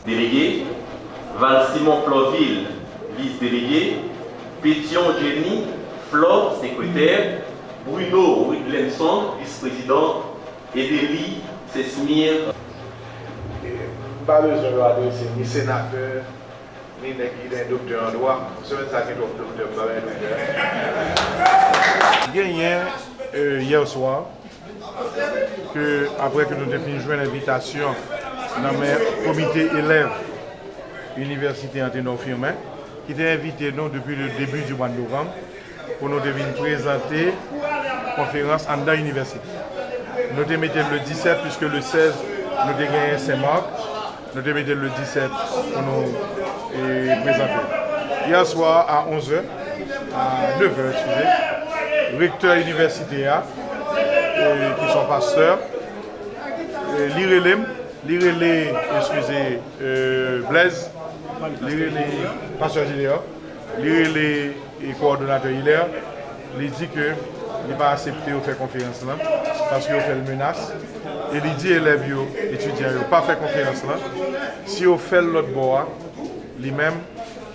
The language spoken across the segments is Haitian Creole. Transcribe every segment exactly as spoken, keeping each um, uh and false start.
Delege, Valsimon Florvil, vis delege, Pétion Jenny, Flò, sekretè, Bruno Widlenson, vis prezidan, Edely Sesmir. M pa bezwen yo adrese ni senatè, ni nèg ki gen doktè an dwa. Semèn sa gen twòp doktè, m pa bay doktè. Genyen, euh, hier soir, ke apre ke nou te fin jwenn envitasyon nan men komite elèv Inivèsite Antenor Firmin, ki te envite nou depi le début du mois de novembre pou nou te vin prezante konferans anndan inivèsite. Nou te mete l le disèt, puiske le sèz, nou te genyen Sen Mak. Nou te mete l le disèt pou nou, e, prezante. Hier soir à onze heures, à neuf heures, excusez, rektè inivèsite a, e, ki se yon pastè, e, li rele m, li rele, excusez, e, Blaise, li rele pastè Gédéon, li rele e kowòdonatè Hilaire, li di ke li pa aksepte yo fè konferans lan, paske yo fè l menas, e li di elèv yo, etidyan yo, pa fè konferans lan. Si yo fè l lòt bò a, li menm,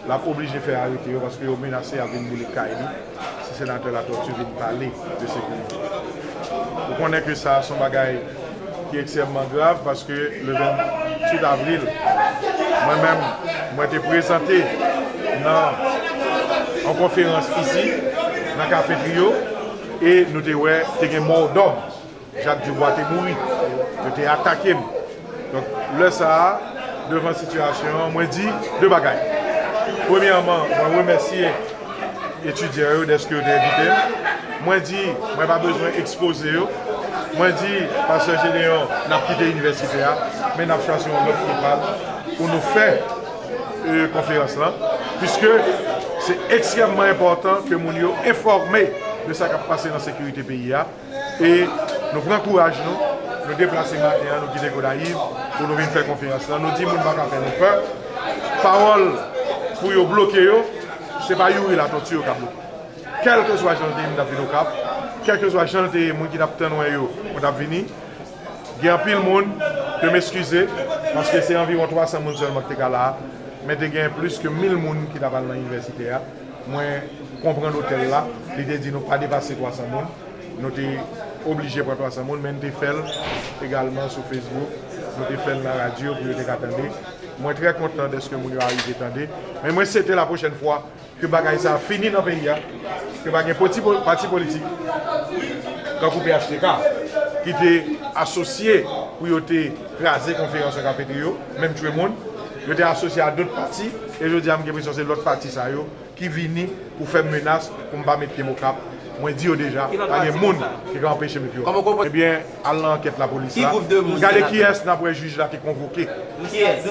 l ap oblije fè arete yo, paske yo menase y ap vin boule kay li, si senatè Latortue vin pale de sekirite. Ou konnen ke sa se yon bagay ki ekstrèmman grav, paske le venntuit avril, mwen menm, mwen te prezante nan yon konferans isi, nan Kafe Trio, e nou te wè te gen mò dòm. Jacques Dubois te mouri. Yo te atake m. Donk, lè sa a, devan sitiyasyon an, mwen di de bagay. Premyèman, mwen remèsye etidyan yo dèske yo te envite m. Mwen di, mwen pa bezwen ekspoze yo. Mwen di, pastè Gédéon, n ap kite inivèsite a, men n ap chwazi yon lòt lokal pou nou fè, e, konferans lan, puiske se ekstrèmman enpòtan ke moun yo enfòme de sa k ap pase nan sekirite peyi a. E nou pran kouraj nou, nou deplase maten an, nou kite Gonayiv pou nou vin fè konferans lan. Nou di moun pa ka fè nou pè. Pawòl pou yo bloke yo, se pa Youri Latortue yo ka bloke. Kèlkeswa jan l te ye, m t ap vin Okap. Kèlkeswa jan l te ye, moun ki t ap tann wè yo, yo t ap vini. Gen anpil moun, ke m eskize, paske se anviwon twa san moun sèlman ki te ka la a, men te gen plis ke mil moun ki t ap al nan inivèsite a. Mwen konprann otèl la, li te di nou pa depase twa san moun. Nou te oblije pran twa san moun, men n te fè l egalman sou Facebook, nou te fè l nan radyo pou yo te ka tande. Mwen trè kontan dèske moun yo arive tande, men mwen swete la pwochèn fwa ke bagay sa a fini nan peyi a, ke pa gen pati, pati politik, tankou P H T K, ki te asosye pou yo te kraze konferans Kafe Trio, menm tchwe moun, yo te asosye a dòt pati, e jodi a m gen enpresyon se lòt pati sa yo ki vini pou fè m menas pou m pa met pye m Okap. Mwen di yo deja, pa gen moun ki ka anpeche m met pye Okap. Ebyen, al nan ankèt lapolis la. Gade kiyès n ap wè jij la te konvoke.